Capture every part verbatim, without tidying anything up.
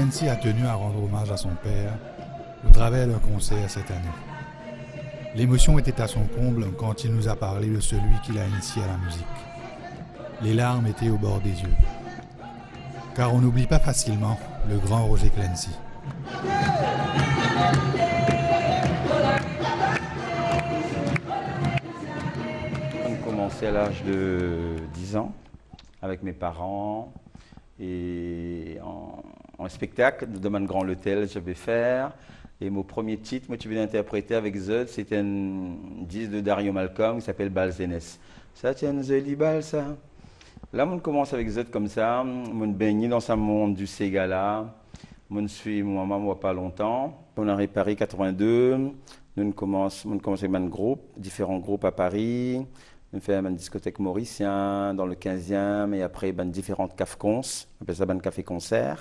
Clancy a tenu à rendre hommage à son père au travers d'un concert cette année. L'émotion était à son comble quand il nous a parlé de celui qui l'a initié à la musique. Les larmes étaient au bord des yeux. Car on n'oublie pas facilement le grand Roger Clancy. J'ai commencé à l'âge de dix ans avec mes parents et en, en spectacle dans un grand hôtel, je vais faire. Et mon premier titre, moi, tu viens d'interpréter avec zot, c'était un disque de Dario Malcolm qui s'appelle Bal Zeness. Sa ti enn zoli bal, sa. La, mo'nn koumans avek zot koumsa, mo'nn bengn dan sa mond di sega la. Mo'nn swiv mo mama, mo papa lontan. Mo'nn ariv Paris quatre-vingt-deux, nou koumans, mo'nn koumans avek bann group, diferan group a Paris. Nou fer bann diskotek morisien, dan le quinzième, e apre bann diferan kaf kons, apel sa bann kafe konser.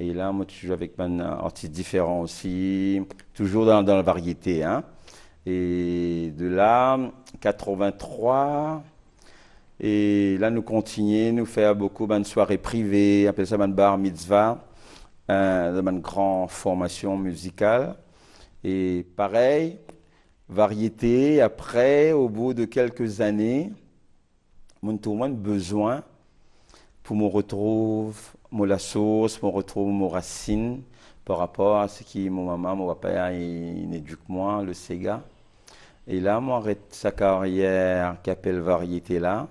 E la, mo ti zwe avek bann, euh, artis diferan osi, touzour dan, dan la variete, hein. E de la, quatre-vingt-trois, e la nou kontigne, nou fer boukou bann sware prive, apel sa bann bar mitzvah, euh, dan bann gran formasion mizikal. E parey, variete, apre, au bout de quelques années, mo'nn trouv mo'nn bizin pou mo retrouv mo lasours, mo retrouv mo rasinn par rapor a seki mo mama, mo papa, inn edik mwa, le sega. E la, mo aret sa karyer ki apel variete la,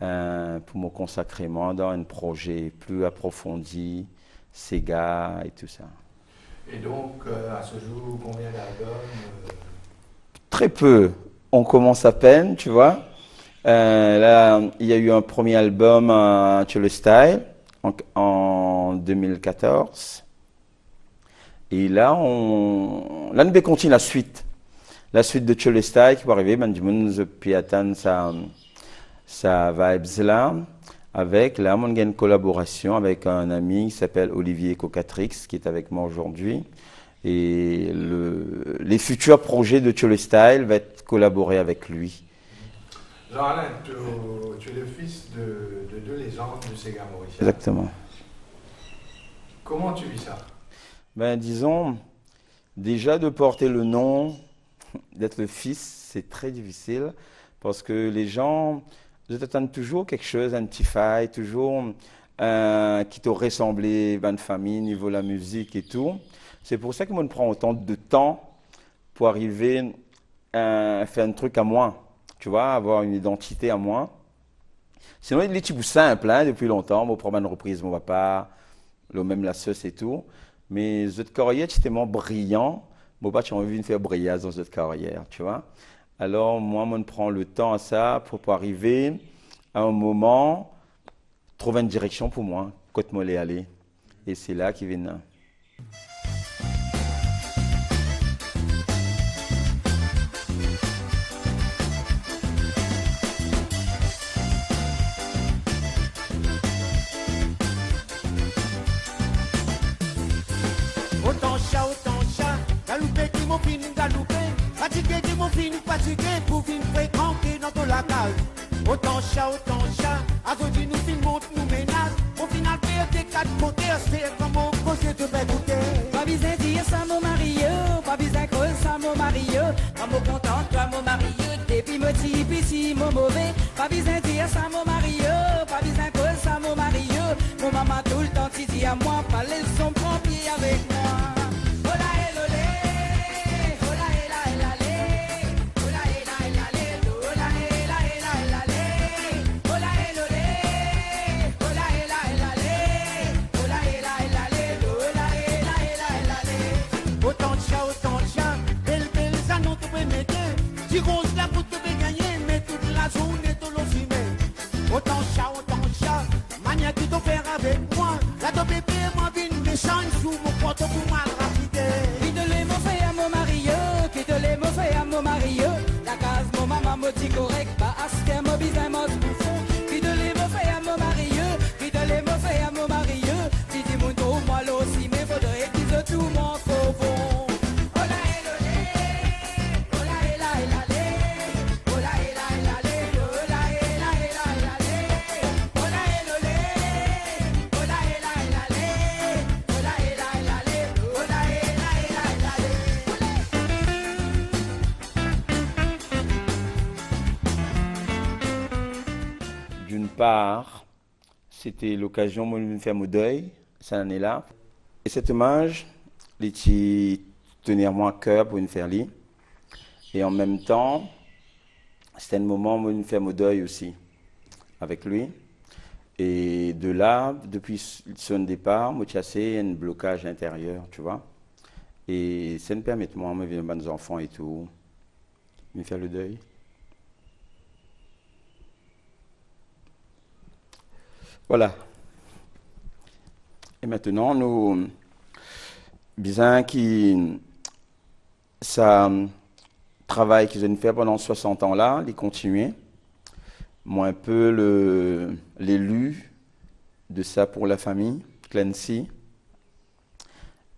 euh, pou mo konsakre mwa dan enn proze pli aprofondi, sega e tou sa. Et donc, euh, à ce jour, combien d'albums, euh ? Très peu. On commence à peine, tu vois. Euh, là, il y a eu un premier album, euh, Tcholestyle, en, en deux mille quatorze. E la, on, la, nou pe kontign laswit. Laswit de Tcholestyle ki pou arive, bann dimoun, zot pe atann sa, sa vibes la, avek, la, mo'nn gagn kolaborasion avek un ami ki s'appelle Olivier Cocatrix, qui est avec moi aujourd'hui. Et le, les futurs projets de Tcholestyle va être collaborer avec lui. Jean-Alain, tu, tu es le fils de, de deux légendes du séga mauricien. Exactement. Comment tu vis ça ? Ben, disons, déjà de porter le nom, d'être le fils, c'est très difficile parce que les gens, zot atann touzour kiksoz, enn tifay, touzour, euh, ki to resanble bann fami, nivo lamizik e tou. C'est pour ça que mo'nn pran otan de tan pou arive, euh, fer enn trik a mwa, tu vois, avoir une identité à moi. Sinon, li ti pou sinp, hein, depi lontan, mo pran bann repriz mo papa, le mem lasos e tou. Me zot karyer ti telman briyan, mo pa ti anvi vinn fer briyaz dan zot karyer, tu vois. Alor, mwa, mo'nn pran letan a sa pou, pou arive a enn moman, trouv enn direksion pou mwa, kot mo le ale. E se la ki vinn la. Otan sa, otan sa, galoupe ki mo finn galoupe, fatige ki mo finn fatige pou vinn frekante dan to lakaz. Otan sa, otan sa, azordi nou finn mont nou menaz, o final perte kat kote, aster kan mo koze to pe koute. Pa bizin dir sa mo mari yo, pa bizin koz sa mo mari yo, kan mo kontan twa mo mari yo, depi mo ti piti mo move. Pa bizin dir sa mo mari yo, pa bizin koz sa mo mari yo, mo mama toultan ti dir a mwa, pa les zom pran pie avek mwa. Ola e lole, ola e la e lale. Otan sa, otan sa, bel, bel zanon to pe mete, ti roz lakout to pe gagne, me tout lazourne to lor sime. Otan sa, otan sa, manier ki to fer avek mwa, la to pe fer mwa vinn mesan, enn zour mo krwar to pou mal rapide. Ki tole mo fer a mo mari yo, ki tole mo fer a mo mari yo, lakaz mo mama mo ti korek, pa aster mo bizin mars pou fon. Ki tole mo fer a mo mari yo, ki tole mo fer a mo mari yo, si dimoun trouv mwa lor sime, fodre ki zot trouv mwa ankor bon. Ola e lole, ola e la e lale. Ola e la e lale, ola e la e lale, ola e la e lale. Ola e la e lale, ola e la e lale, ola e par, se ti lokazion mo vinn fer mo dey sa lane la. E set omaz, li ti tenir mwa aker pou vinn fer li. E an mem tan, se ti enn moman mo vinn fer mo dey osi avek li. E de la, depi s-, son depar, mo ti ase enn blokaz interyer, tu vois. E sa inn permet mwa, mo vinn bann zanfan e tou, vinn fer le dey. Vwala. E aster, nou bizin ki sa travay ki zot inn fer pandan swasant an la, li kontinie. Mwa, enpe le, leli de sa pou lafami, Clancy,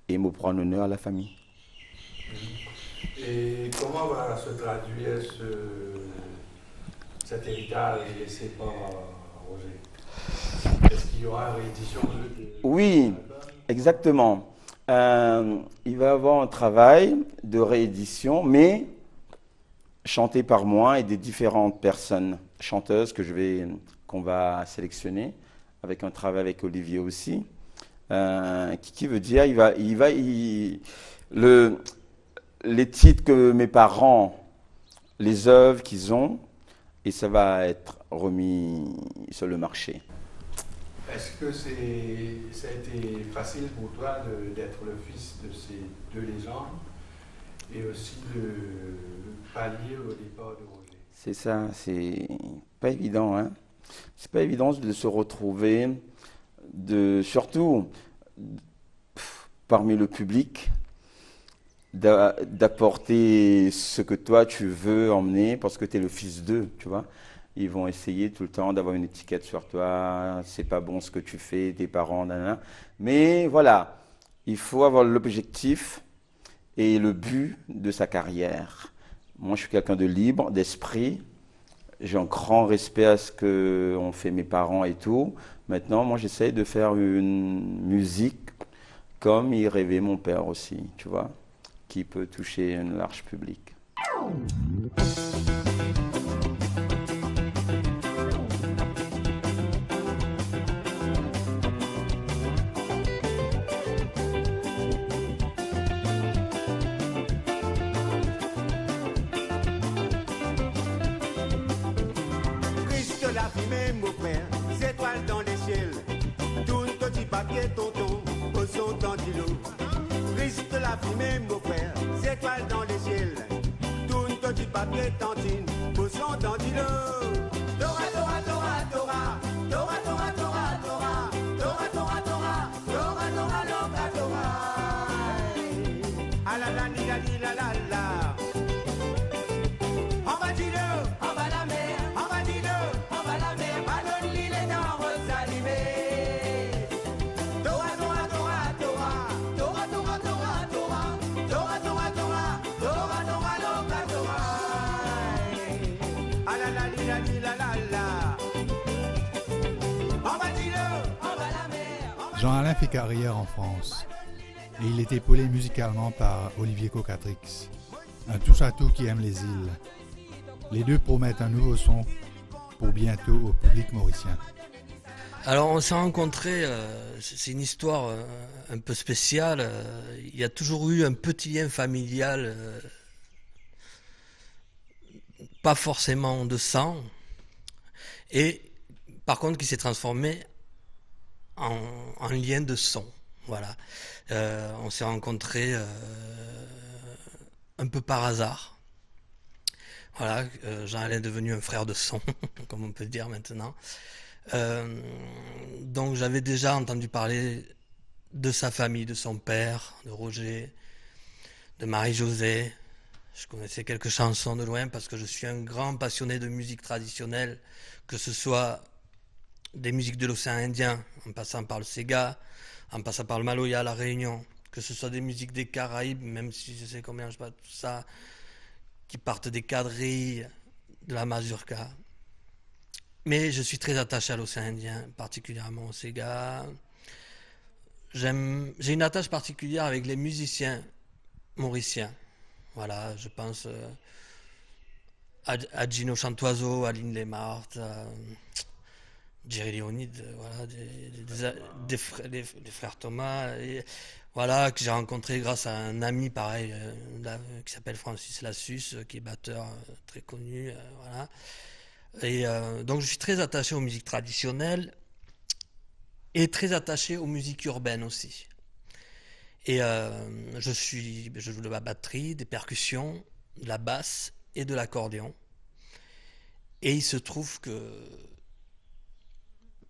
e mo pran loner a lafami. Et comment va se traduire ce, cet héritage laissé par Roger ? Est-ce qu'il y aura une réédition de, de Oui, l'album ? Exactement. Euh, il va y avoir un travail de réédition, mais chanté par moi et des différentes personnes chanteuses que je vais, qu'on va sélectionner, avec un travail avec Olivier aussi. Euh, qui, qui veut dire, il va, il va, il, le, les titres que mes parents, les œuvres qu'ils ont, et ça va être remis sur le marché. Est-ce que c'est, ça a été facile pour toi de, d'être le fils de ces deux légendes et aussi de pallier au départ de Roger ? C'est ça, c'est pas évident, hein. C'est pas évident de se retrouver, de, surtout, pff, parmi le public, d'a-, d'apporter ce que toi tu veux emmener parce que t'es le fils d'eux, tu vois. Ils vont essayer tout le temps d'avoir une étiquette sur toi, c'est pas bon ce que tu fais, tes parents, nanana. Mais voilà, il faut avoir l'objectif et le but de sa carrière. Moi, je suis quelqu'un de libre d'esprit. J'ai un grand respect à ce que ont fait mes parents et tout. Maintenant, moi, j'essaye de faire une musique comme il rêvait mon père aussi, tu vois, qui peut toucher un large public. Triste la vie, mais mon frère, étoiles dans les ciels. Tourne ton petit papier, tonton, au son d'Andilo. Triste la vie, mais mon frère, étoiles dans les ciels. Tourne ton petit papier, tantine, au son d'Andilo. Tora, tora, tora, tora. Tora, tora, tora, tora. Tora, tora, tora, tora, tora, loka, tora. Ah la la, li la, li la, la la. Anba dilo, anba lamer, anba dilo, anba lamer, bann lili dan rod alime. Tora, tora, tora, tora, tora, loka, tora. Ah la la, li la, li la, la la. Anba dilo, anba lamer, anba Jean-Alain fait carrière en France et il est épaulé musicalement par Olivier Cocatrix, un touche-à-tout qui aime les îles. Les deux promettent un nouveau son pour bientôt au public mauricien. Alors, on s'est rencontrés, euh, c'est, c'est une histoire, euh, un peu spéciale. Euh, il y a toujours eu un petit lien familial, euh, pas forcément de sang, et par contre qui s'est transformé en, en lien de son. Voilà. Euh, on s'est rencontrés, euh, un peu par hasard. Voilà, euh, Jean-Alain est devenu un frère de sang, comme on peut dire maintenant. Euh, donc j'avais déjà entendu parler de sa famille, de son père, de Roger, de Marie-Josée. Je connaissais quelques chansons de loin parce que je suis un grand passionné de musique traditionnelle, que ce soit des musiques de l'océan Indien, en passant par le séga, en passant par le maloya à La Réunion, que ce soit des musiques des Caraïbes, même si je sais combien je pas tout ça, qui partent des quadrilles, de la mazurka. Mais je suis très attaché à l'océan Indien, particulièrement au séga. J'aime, j'ai une attache particulière avec les musiciens mauriciens. Voilà, je pense, euh, à, à Gino Chantoiseau, à Lynn Lemarth, à, Jerry Leonid, euh, voilà, des, des, des, des frè-, les, les frères Thomas, et voilà, que j'ai rencontré grâce à un ami pareil, euh, là, qui s'appelle Francis Lassus, euh, qui est batteur, euh, très connu, euh, voilà. Et, euh, donc je suis très attaché aux musiques traditionnelles et très attaché aux musiques urbaines aussi. Et, euh, je suis, je joue de la batterie, des percussions, de la basse et de l'accordéon. Et il se trouve que,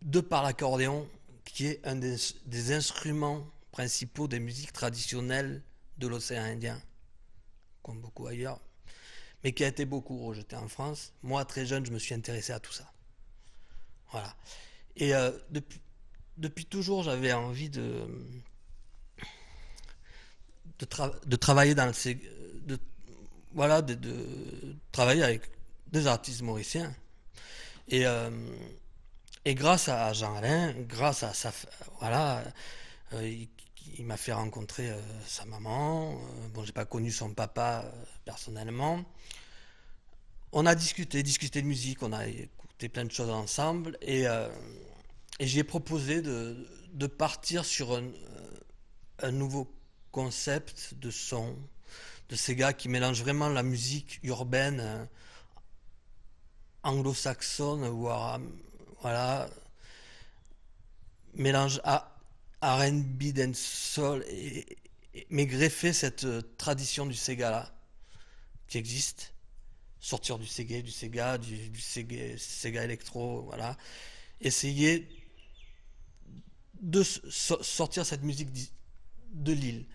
de par l'accordéon, qui est un des, des instruments principaux des musiques traditionnelles de l'océan Indien, comme beaucoup ailleurs, mais qui a été beaucoup rejeté en France. Moi, très jeune, je me suis intéressé à tout ça. Voilà. Et, euh, depuis, depuis toujours, j'avais envie de, de, tra-, de travailler dans le sé-, de, voilà, de, de travailler avec des artistes mauriciens. Et, euh, et grâce à Jean-Alain, grâce à sa f-, voilà, euh, il, il m'a fait rencontrer, euh, sa maman. Euh, bon, j'ai pas connu son papa, euh, personnellement. On a discuté, discuté de musique, on a écouté plein de choses ensemble et, euh, et j'ai proposé de, de partir sur un, euh, un nouveau concept de son, de séga qui mélange vraiment la musique urbaine, euh, anglo-saxonne, voire, euh, voilà, mélange à R and B, dancehall, et, et, mais greffer cette, euh, tradition du séga-là, qui existe, sortir du séga, du séga, du, du séga, séga électro, voilà, essayer de s-, so-, sortir cette musique d'i-, de l'île.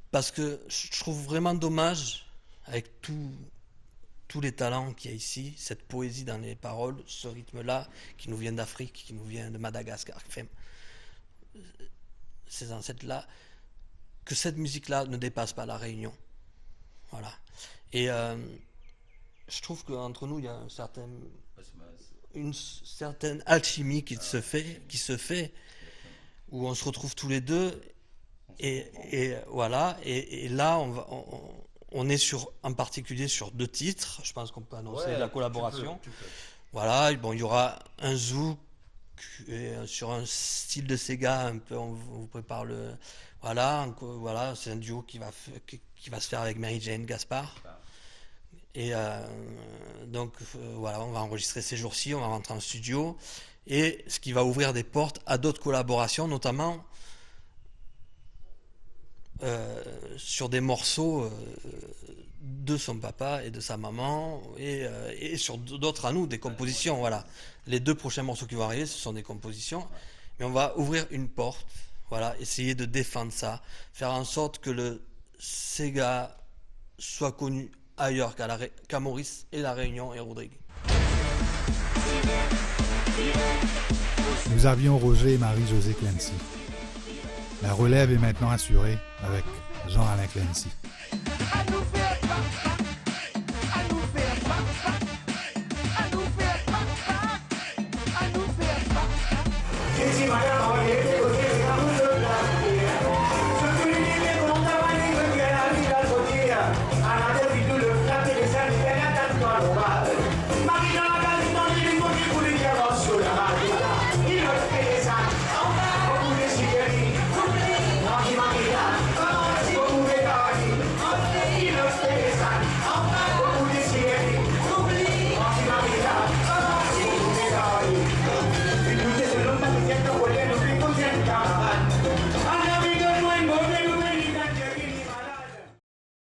Parce que je, je trouve vraiment dommage, avec tout, tous les talents qu'il y a ici, cette poésie dans les paroles, ce rythme-là, qui nous vient d'Afrique, qui nous vient de Madagascar, enfin, ces ancêtres-là, que cette musique-là ne dépasse pas La Réunion. Voilà. Et, euh, je trouve qu'entre nous, il y a un certain, une s-, certaine alchimie qui se fait, qui se fait, où on se retrouve tous les deux. Et, et voilà, et, et là, on va, on, on est sur, en particulier sur deux titres. Je pense qu'on peut annoncer la collaboration. Voilà, bon, il y aura un zouk, et, euh, sur un style de séga, un peu, on vous prépare le, voilà, un co-, voilà, c'est un duo qui va f-, qui, qui va se faire avec Mary Jane Gaspard. Et, euh, donc, euh, voilà, on va enregistrer ces jours-ci, on va rentrer en studio, et ce qui va ouvrir des portes à d'autres collaborations, notamment, euh, sur des morceaux, euh, de son papa et de sa maman, et, euh, et sur d-, d'autres à nous, des compositions, voilà. Les deux prochains morceaux qui vont arriver, ce sont des compositions, mais on va ouvrir une porte, voilà, essayer de défendre ça, faire en sorte que le séga soit connu ailleurs qu'à la Ré-, qu'à Maurice et La Réunion et Rodrigue. Nous avions Roger et Marie-Josée Clancy. La relève est maintenant assurée avec Jean-Alain Clancy.